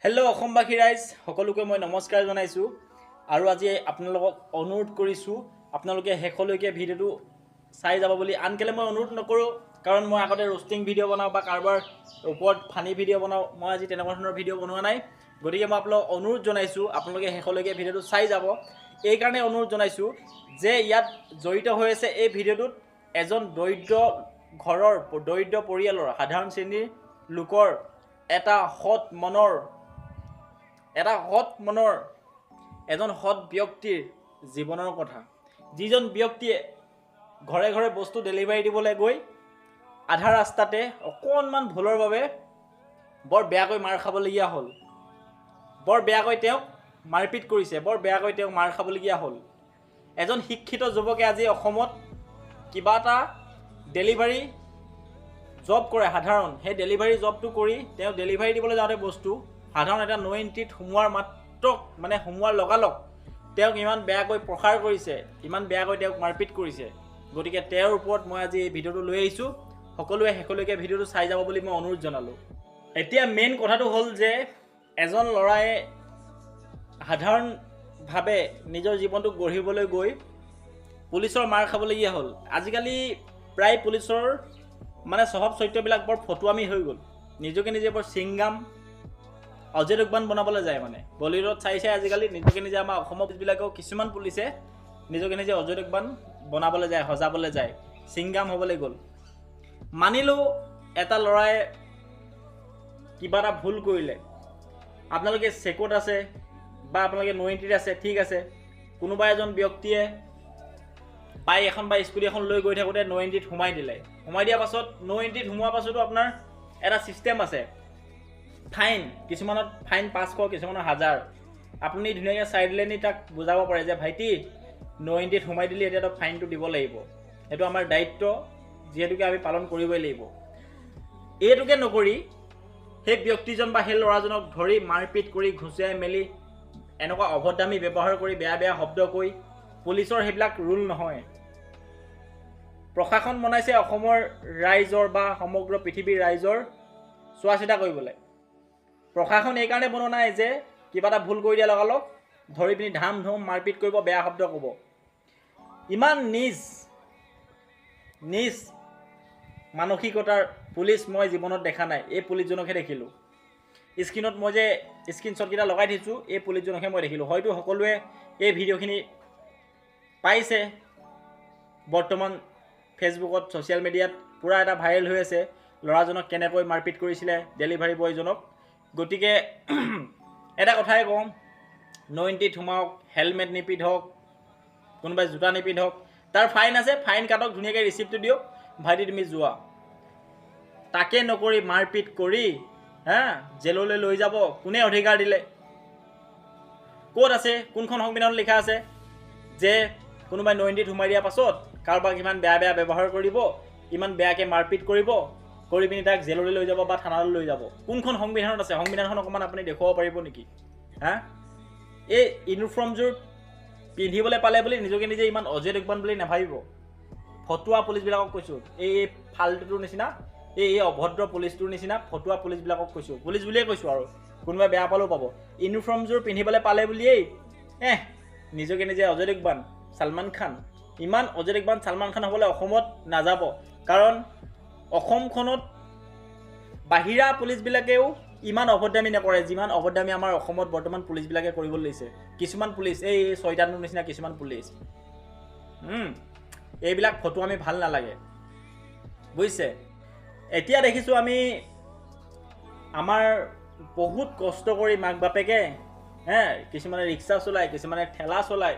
Hello' অসমবাসী ৰাইজ, সকলোকে মই নমস্কাৰ জনাইছোঁ আৰু আজি আপোনালোকক অনুৰোধ কৰিছোঁ আপোনালোকে শেষলৈকে ভিডিঅ'টো চাই যাব বুলি। আনকালে মই অনুৰোধ নকৰোঁ, কাৰণ মই আগতে ৰোষ্টিং ভিডিঅ' বনাওঁ বা কাৰোবাৰ ওপৰত ফানি ভিডিঅ' বনাওঁ। মই আজি তেনেকুৱা ধৰণৰ ভিডিঅ' বনোৱা নাই, গতিকে মই আপোনালোকক অনুৰোধ জনাইছোঁ আপোনালোকে শেষলৈকে ভিডিঅ'টো চাই যাব। এইকাৰণে অনুৰোধ জনাইছোঁ যে ইয়াত জড়িত হৈ আছে এই ভিডিঅ'টোত এজন দৰিদ্ৰ ঘৰৰ, দৰিদ্ৰ পৰিয়ালৰ, সাধাৰণ শ্ৰেণীৰ লোকৰ এটা সৎ মনৰ, এটা সৎ মনৰ এজন সৎ ব্যক্তিৰ জীৱনৰ কথা। যিজন ব্যক্তিয়ে ঘৰে ঘৰে বস্তু ডেলিভাৰী দিবলৈ গৈ আধা ৰাস্তাতে অকণমান ভুলৰ বাবে বৰ বেয়াকৈ মাৰ খাবলগীয়া হ'ল, বৰ বেয়াকৈ তেওঁক মাৰপিট কৰিছে, বৰ বেয়াকৈ তেওঁক মাৰ খাবলগীয়া হ'ল। এজন শিক্ষিত যুৱকে আজি অসমত কিবা এটা ডেলিভাৰী জব কৰে, সাধাৰণ সেই ডেলিভাৰী জবটো কৰি তেওঁ ডেলিভাৰী দিবলৈ যাওঁতে বস্তু সাধাৰণ এটা ন' এণ্ট্ৰিত সোমোৱাৰ মাত্ৰক, মানে সোমোৱাৰ লগালগ তেওঁক ইমান বেয়াকৈ প্ৰসাৰ কৰিছে, ইমান বেয়াকৈ তেওঁক মাৰপিট কৰিছে। গতিকে তেওঁৰ ওপৰত মই আজি এই ভিডিঅ'টো লৈ আহিছোঁ। সকলোৱে শেষলৈকে ভিডিঅ'টো চাই যাব বুলি মই অনুৰোধ জনালোঁ। এতিয়া মেইন কথাটো হ'ল যে এজন ল'ৰাই সাধাৰণভাৱে নিজৰ জীৱনটো গঢ়িবলৈ গৈ পুলিচৰ মাৰ খাবলগীয়া হ'ল। আজিকালি প্ৰায় পুলিচৰ মানে স্বভাৱ চৰিত্ৰবিলাক বৰ ফটুৱামি হৈ গ'ল, নিজকে নিজে বৰ চিংগাম, অজয় দেৱগন বনাবলৈ যায়। মানে বলিউডত চাই চাই আজিকালি নিজকে নিজে আমাৰ অসমৰ পুলিচবিলাকেও কিছুমান পুলিচে নিজকে নিজে অজয় দেৱগন বনাবলৈ যায়, সজাবলৈ যায়, চিংগাম হ'বলৈ গ'ল। মানিলেও এটা ল'ৰাই কিবা এটা ভুল কৰিলে, আপোনালোকে চেকত আছে বা আপোনালোকে ন' এণ্ট্ৰিত আছে, ঠিক আছে, কোনোবা এজন ব্যক্তিয়ে বাইক এখন বা স্কুটি এখন লৈ গৈ থাকোঁতে ন' এণ্ট্ৰিত সোমাই দিলে। সোমাই দিয়াৰ পাছত, ন' এণ্ট্ৰিত সোমোৱাৰ পাছতো আপোনাৰ এটা ছিষ্টেম আছে, ফাইন, কিছুমানত ফাইন 500, কিছুমানত 1000। আপুনি ধুনীয়াকৈ চাই দিলে নি তাক বুজাব পাৰে যে ভাইটি ন' এণ্ট্ৰিত সোমাই দিলে এতিয়া তই ফাইনটো দিব লাগিব, সেইটো আমাৰ দায়িত্ব, যিহেতুকে আমি পালন কৰিবই লাগিব। এইটোকে নকৰি সেই ব্যক্তিজন বা সেই ল'ৰাজনক ধৰি মাৰপিট কৰি ঘুচিয়াই মেলি এনেকুৱা অভদ্ৰামি ব্যৱহাৰ কৰি বেয়া বেয়া শব্দ কৈ, পুলিচৰ সেইবিলাক ৰোল নহয়। প্ৰশাসন বনাইছে অসমৰ ৰাইজৰ বা সমগ্ৰ পৃথিৱীৰ ৰাইজৰ চোৱা চিতা কৰিবলৈ। প্ৰশাসন এইকাৰণে বনোৱা নাই যে কিবা এটা ভুল কৰি দিয়া লগালগ ধৰি পিনি ধাম ধুম মাৰপিট কৰিব, বেয়া শব্দ ক'ব। ইমান নিজ নিজ মানসিকতাৰ পুলিচ মই জীৱনত দেখা নাই, এই পুলিচজনকহে দেখিলোঁ। স্ক্ৰীণত মই যে স্ক্ৰীণশ্বটকেইটা লগাই থৈছোঁ, এই পুলিচজনকহে মই দেখিলোঁ। হয়তো সকলোৱে এই ভিডিঅ'খিনি পাইছে, বৰ্তমান ফেচবুকত, ছ'চিয়েল মিডিয়াত পূৰা এটা ভাইৰেল হৈ আছে ল'ৰাজনক কেনেকৈ মাৰপিট কৰিছিলে ডেলিভাৰী বয়জনক। গতিকে এটা কথাই কওঁ, ন' এণ্ট্ৰিত সোমাওক, হেলমেট নিপিন্ধক, কোনোবাই জোতা নিপিন্ধক, তাৰ ফাইন আছে, ফাইন কাটক, ধুনীয়াকৈ ৰিচিপ্টটো দিয়ক, ভাইটি তুমি যোৱা। তাকে নকৰি মাৰপিট কৰি হা জেললৈ লৈ যাব, কোনে অধিকাৰ দিলে? ক'ত আছে, কোনখন সংবিধানত লিখা আছে যে কোনোবাই ন' এণ্ট্ৰিত সোমাই দিয়াৰ পাছত কাৰোবাক ইমান বেয়া বেয়া ব্যৱহাৰ কৰিব, ইমান বেয়াকৈ মাৰপিট কৰিব, কৰি পিনি তাক জেললৈ লৈ যাব বা থানালৈ লৈ যাব? কোনখন সংবিধানত আছে? সংবিধানখন অকণমান আপুনি দেখুৱাব পাৰিব নেকি? হা, এই ইউনিফৰ্মযোৰ পিন্ধিবলৈ পালে বুলি নিজকে নিজে ইমান অজয় দেৱগন বুলি নাভাবিব। ফটুৱা পুলিচবিলাকক কৈছোঁ, এই ফাল্টুটোৰ নিচিনা, এই অভদ্ৰ পুলিচটোৰ নিচিনা ফটুৱা পুলিচবিলাকক কৈছোঁ, পুলিচ বুলিয়ে কৈছোঁ আৰু কোনোবাই বেয়া পালেও পাব। ইউনিফৰ্মযোৰ পিন্ধিবলৈ পালে বুলিয়েই নিজকে নিজে অজয় দেৱগন, ছলমান খান, ইমান অজয় দেৱগন, ছলমান খান হ'বলৈ অসমত নাযাব। কাৰণ অসমখনত বাহিৰা পুলিচবিলাকেও ইমান অভদ্ৰামি নকৰে যিমান অভদ্ৰামি আমাৰ অসমত বৰ্তমান পুলিচবিলাকে কৰিবলৈ লৈছে। কিছুমান পুলিচ এই ছয়তানটোৰ নিচিনা কিছুমান পুলিচ, এইবিলাক ফটো আমি ভাল নালাগে, বুজিছে। এতিয়া দেখিছোঁ আমি আমাৰ বহুত কষ্ট কৰি মাক বাপেকে কিছুমানে ৰিক্সা চলায়, কিছুমানে ঠেলা চলায়,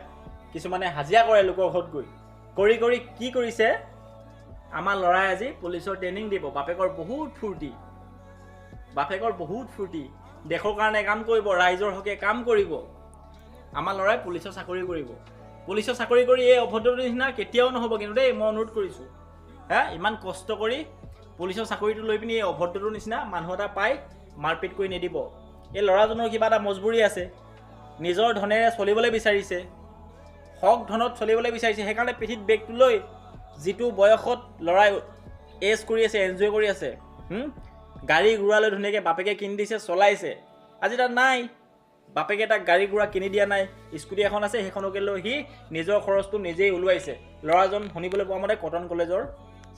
কিছুমানে হাজিৰা কৰে লোকৰ ঘৰত গৈ, কৰি কৰি কি কৰিছে, আমাৰ ল'ৰাই আজি পুলিচৰ ট্ৰেইনিং দিব, বাপেকৰ বহুত ফূৰ্তি, বাপেকৰ বহুত ফূৰ্তি, দেশৰ কাৰণে কাম কৰিব, ৰাইজৰ হকে কাম কৰিব, আমাৰ ল'ৰাই পুলিচৰ চাকৰি কৰিব। পুলিচৰ চাকৰি কৰি এই অভদ্ৰটোৰ নিচিনা কেতিয়াও নহ'ব কিন্তু দেই, মই অনুৰোধ কৰিছোঁ। হা, ইমান কষ্ট কৰি পুলিচৰ চাকৰিটো লৈ পিনি এই অভদ্ৰটোৰ নিচিনা মানুহ এটা পাই মাৰপিট কৰি নিদিব। এই ল'ৰাজনৰ কিবা এটা মজবুৰি আছে, নিজৰ ধনেৰে চলিবলৈ বিচাৰিছে, হক ধনত চলিবলৈ বিচাৰিছে, সেইকাৰণে পিঠিত বেগটো লৈ যিটো বয়সত ল'ৰাই এজ কৰি আছে, এনজয় কৰি আছে, গাড়ী ঘোঁৰা লৈ ধুনীয়াকৈ বাপেকে কিনি দিছে, চলাইছে, আজি তাত নাই, বাপেকে তাক গাড়ী ঘোঁৰা কিনি দিয়া নাই, স্কুটি এখন আছে সেইখনকে লৈ সি নিজৰ খৰচটো নিজেই ওলোৱাইছে। ল'ৰাজন শুনিবলৈ পোৱা মতে কটন কলেজৰ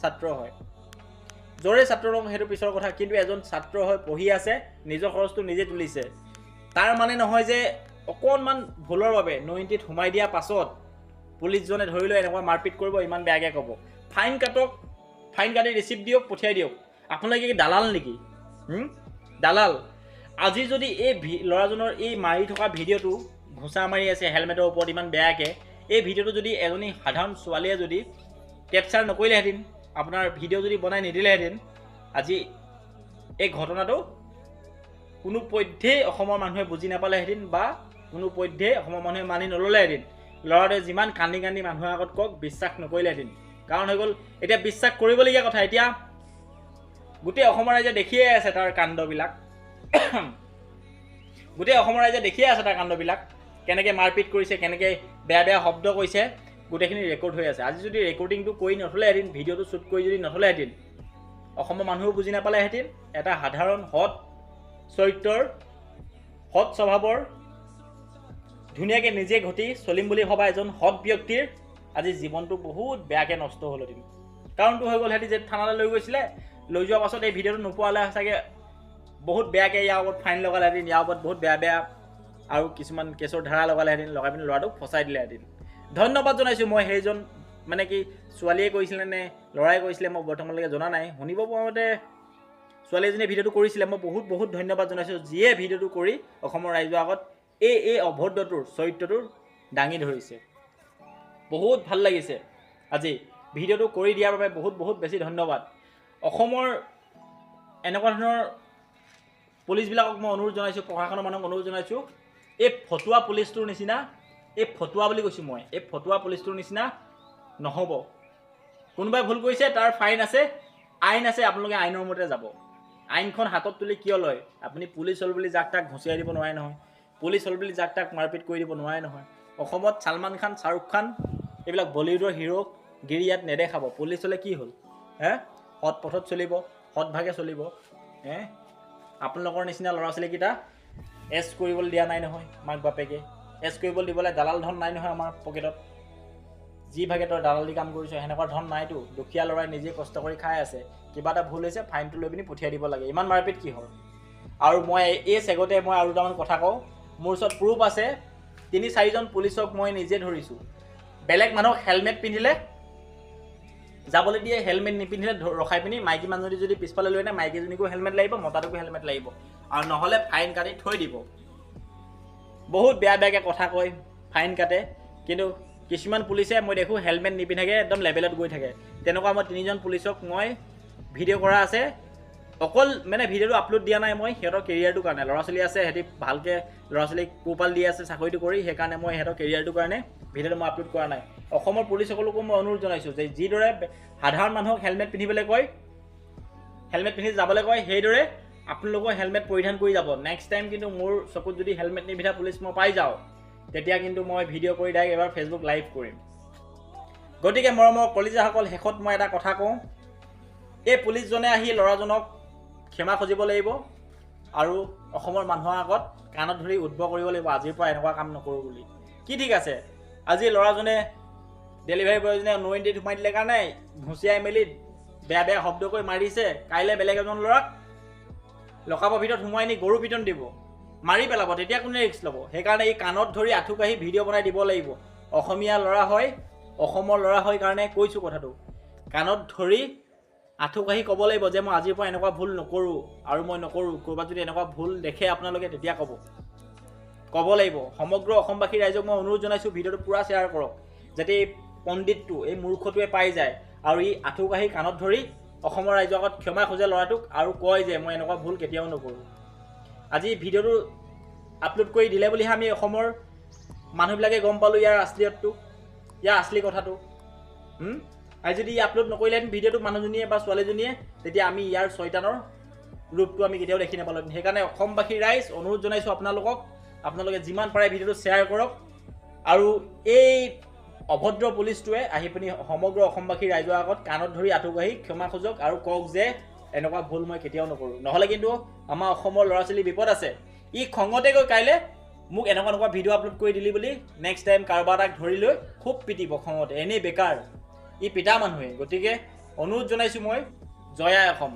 ছাত্ৰ হয়, য'ৰে ছাত্ৰ নহওক সেইটো পিছৰ কথা, কিন্তু এজন ছাত্ৰ হৈ পঢ়ি আছে, নিজৰ খৰচটো নিজে তুলিছে। তাৰ মানে নহয় যে অকণমান ভুলৰ বাবে নৈতিত সোমাই দিয়াৰ পাছত পুলিচজনে ধৰি লৈ এনেকুৱা মাৰপিট কৰিব, ইমান বেয়াকৈ ক'ব। ফাইন কাটক, ফাইন কাটি ৰিচিপ্ট দিয়ক, পঠিয়াই দিয়ক। আপোনালোকে কি দালাল নেকি? দালাল। আজি যদি এই ল'ৰাজনৰ এই মাৰি থকা ভিডিঅ'টো, ঘোঁচা মাৰি আছে হেলমেটৰ ওপৰত ইমান বেয়াকৈ, এই ভিডিঅ'টো যদি এজনী সাধাৰণ ছোৱালীয়ে যদি কেপচাৰ নকৰিলেহেঁতেন, আপোনাৰ ভিডিঅ' যদি বনাই নিদিলেহেঁতেন, আজি এই ঘটনাটো কোনো পধ্যেই অসমৰ মানুহে বুজি নাপালেহেঁতেন বা কোনো পধ্যেই অসমৰ মানুহে মানি নল'লেহেঁতেন। ল'ৰাটোৱে যিমান কান্দি কান্দি মানুহৰ আগত কওক, বিশ্বাস নকৰিলেহেঁতেন। কাৰণ হৈ গ'ল এতিয়া বিশ্বাস কৰিবলগীয়া কথা, এতিয়া গোটেই অসমৰ ৰাইজে দেখিয়ে আছে তাৰ কাণ্ডবিলাক, গোটেই অসমৰ ৰাইজে দেখিয়ে আছে তাৰ কাণ্ডবিলাক, কেনেকৈ মাৰপিট কৰিছে, কেনেকৈ বেয়া বেয়া শব্দ কৈছে, গোটেইখিনি ৰেকৰ্ড হৈ আছে। আজি যদি ৰেকৰ্ডিংটো কৰি নথ'লেহেঁতেন, ভিডিঅ'টো শ্বুট কৰি যদি নথ'লেহেঁতেন, অসমৰ মানুহেও বুজি নাপালেহেঁতেন। এটা সাধাৰণ সৎ চৰিত্ৰৰ, সৎ স্বভাৱৰ, ধুনীয়াকৈ নিজে ঘটি চলিম বুলি ভবা এজন সৎ ব্যক্তিৰ আজি জীৱনটো বহুত বেয়াকৈ নষ্ট হ'লহেঁতেন। কাৰণটো হৈ গ'ল সিহঁতি যে থানালৈ লৈ গৈছিলে, লৈ যোৱাৰ পাছত এই ভিডিঅ'টো নোপোৱালে চাগে বহুত বেয়াকৈ ইয়াৰ ওপৰত ফাইন লগালেহেঁতেন, ইয়াৰ ওপৰত বহুত বেয়া বেয়া আৰু কিছুমান কেছৰ ধাৰা লগালেহেঁতেন, লগাই পিনি ল'ৰাটোক ফচাই দিলেহেঁতেন। ধন্যবাদ জনাইছোঁ মই সেইজন, মানে কি ছোৱালীয়ে কৰিছিলে নে ল'ৰাই কৰিছিলে মই বৰ্তমানলৈকে জনা নাই, শুনিব পোৱা মতে ছোৱালী এজনীয়ে ভিডিঅ'টো কৰিছিলে। মই বহুত বহুত ধন্যবাদ জনাইছোঁ যিয়ে ভিডিঅ'টো কৰি অসমৰ ৰাইজৰ আগত এই এই অভদ্ৰটোৰ চৰিত্ৰটোৰ দাঙি ধৰিছে। বহুত ভাল লাগিছে আজি ভিডিঅ'টো কৰি দিয়াৰ বাবে, বহুত বহুত বেছি ধন্যবাদ। অসমৰ এনেকুৱা ধৰণৰ পুলিচবিলাকক মই অনুৰোধ জনাইছোঁ, প্ৰশাসনৰ মানুহক অনুৰোধ জনাইছোঁ, এই ফটুৱা পুলিচটোৰ নিচিনা, এই ফটুৱা বুলি কৈছোঁ মই, এই ফটুৱা পুলিচটোৰ নিচিনা নহ'ব। কোনোবাই ভুল কৰিছে, তাৰ ফাইন আছে, আইন আছে, আপোনালোকে আইনৰ মতে যাব। আইনখন হাতত তুলি কিয় লয়? আপুনি পুলিচ হ'ল বুলি যাক তাক ঘঁচিয়াই দিব নোৱাৰে নহয়, পুলিচ হ'ল বুলি যাক তাক মাৰপিট কৰি দিব নোৱাৰে নহয়। অসমত ছলমান খান, শ্বাহৰুখ খান এইবিলাক বলিউডৰ হিৰ' গিৰি ইয়াত নেদেখাব। পুলিচ হ'লে কি হ'ল? হে, সৎ পথত চলিব, সৎভাগে চলিব। হে, আপোনালোকৰ নিচিনা ল'ৰা ছোৱালীকেইটা এছ কৰিবলৈ দিয়া নাই নহয় মাক বাপেকে, এছ কৰিবলৈ দিবলৈ দালাল ধন নাই নহয় আমাৰ পকেটত। যি ভাগে তই দালালি কাম কৰিছ সেনেকুৱা ধন নাইতো। দুখীয়া ল'ৰাই নিজে কষ্ট কৰি খাই আছে, কিবা এটা ভুল হৈছে ফাইনটো লৈ পিনি পঠিয়াই দিব লাগে। ইমান মাৰপিট কিহৰ? আৰু মই এই চেগতে মই আৰু দুটামান কথা কওঁ, মোৰ ওচৰত প্ৰুফ আছে। 3-4জন পুলিচক মই নিজে ধৰিছোঁ। বেলেগ মানুহক হেলমেট পিন্ধিলে যাবলৈ দিয়ে, হেলমেট নিপিন্ধিলে ৰখাই পিনি মাইকী মানুহজনী যদি পিছফালে লৈ আনে, মাইকীজনীকো হেলমেট লাগিব, মতাটোকো হেলমেট লাগিব, আৰু নহ'লে ফাইন কাটি থৈ দিব। বহুত বেয়া বেয়াকৈ কথা কয়, ফাইন কাটে। কিন্তু কিছুমান পুলিচে মই দেখোঁ হেলমেট নিপিন্ধাকৈ একদম লেভেলত গৈ থাকে। তেনেকুৱা মই 3জন পুলিচক মই ভিডিঅ' কৰা আছে, অকল মানে ভিডিঅ'টো আপলোড দিয়া নাই মই সিহঁতৰ কেৰিয়াৰটোৰ কাৰণে। ল'ৰা ছোৱালী আছে, সিহঁতি ভালকৈ ল'ৰা ছোৱালীক পোহপাল দি আছে চাকৰিটো কৰি, সেইকাৰণে মই সিহঁতৰ কেৰিয়াৰটোৰ কাৰণে ভিডিঅ'টো মই আপলোড কৰা নাই। অসমৰ পুলিচসকলকো মই অনুৰোধ জনাইছোঁ যে যিদৰে সাধাৰণ মানুহক হেলমেট পিন্ধিবলৈ কয়, হেলমেট পিন্ধি যাবলৈ কয়, সেইদৰে আপোনালোকেও হেলমেট পৰিধান কৰি যাব। নেক্সট টাইম কিন্তু মোৰ চকুত যদি হেলমেট নিপিন্ধা পুলিচ মই পাই যাওঁ, তেতিয়া কিন্তু মই ভিডিঅ' কৰি ডাইৰেক্ট এবাৰ ফেচবুক লাইভ কৰিম। গতিকে মৰমৰ কলিজাসকল, শেষত মই এটা কথা কওঁ, এই পুলিচজনে আহি ল'ৰাজনক ক্ষমা খুজিব লাগিব আৰু অসমৰ মানুহৰ আগত কাণত ধৰি উদ্ভৱ কৰিব লাগিব, আজিৰ পৰা এনেকুৱা কাম নকৰোঁ বুলি। কি ঠিক আছে, আজি ল'ৰাজনে ডেলিভাৰী বয়জনে নৈণ্টিত সোমাই দিলে কাৰণে ঘুচিয়াই মেলি বেয়া বেয়া শব্দ কৰি মাৰিছে, কাইলৈ বেলেগ এজন ল'ৰাক লকাবৰ ভিতৰত সোমোৱাই নি গৰু পিটন দিব, মাৰি পেলাব, তেতিয়া কোনে ৰিস্ক ল'ব? সেইকাৰণে এই কাণত ধৰি আঁঠু কাঢ়ি ভিডিঅ' বনাই দিব লাগিব। অসমীয়া ল'ৰা হয়, অসমৰ ল'ৰা হয় কাৰণে কৈছোঁ কথাটো, কাণত ধৰি আঁঠু কাঢ়ি ক'ব লাগিব যে মই আজিৰ পৰা এনেকুৱা ভুল নকৰোঁ আৰু মই নকৰোঁ। ক'ৰবাত যদি এনেকুৱা ভুল দেখে আপোনালোকে তেতিয়া ক'ব লাগিব। সমগ্ৰ অসমবাসী ৰাইজক মই অনুৰোধ জনাইছোঁ, ভিডিঅ'টো পূৰা শ্বেয়াৰ কৰক, যাতে এই পণ্ডিতটো, এই মূৰ্খটোৱে পাই যায় আৰু ই আঁঠু কাঢ়ি কাণত ধৰি অসমৰ ৰাইজৰ আগত ক্ষমা খোজে ল'ৰাটোক আৰু কয় যে মই এনেকুৱা ভুল কেতিয়াও নকৰোঁ। আজি ভিডিঅ'টো আপলোড কৰি দিলে বুলিহে আমি অসমৰ মানুহবিলাকে গম পালোঁ ইয়াৰ আচলিয়তটো, ইয়াৰ আচলি কথাটো। আজি যদি আপলোড নকৰিলেহেঁতেন ভিডিঅ'টো মানুহজনীয়ে বা ছোৱালীজনীয়ে, তেতিয়া আমি ইয়াৰ ছয়তানৰ ৰূপটো আমি কেতিয়াও দেখি নাপালোঁহেঁতেন। সেইকাৰণে অসমবাসী ৰাইজ অনুৰোধ জনাইছোঁ আপোনালোকক, আপোনালোকে যিমান পাৰে ভিডিঅ'টো শ্বেয়াৰ কৰক আৰু এই অভদ্ৰ পুলিচটোৱে আহি পিনি সমগ্ৰ অসমবাসী ৰাইজৰ আগত কাণত ধৰি আঁঠু কাঢ়ি ক্ষমা খোজক আৰু কওক যে এনেকুৱা ভুল মই কেতিয়াও নকৰোঁ। নহ'লে কিন্তু আমাৰ অসমৰ ল'ৰা ছোৱালী বিপদ আছে। ই খঙতে গৈ কাইলৈ মোক এনেকুৱা এনেকুৱা ভিডিঅ' আপলোড কৰি দিলি বুলি নেক্সট টাইম কাৰোবাৰ এটাক ধৰি লৈ খুব পিটিব খঙতে, এনেই বেকাৰ। ই পিতা মানুহে। গতিকে অনুৰোধ জনাইছোঁ মই, জয় আই অসম।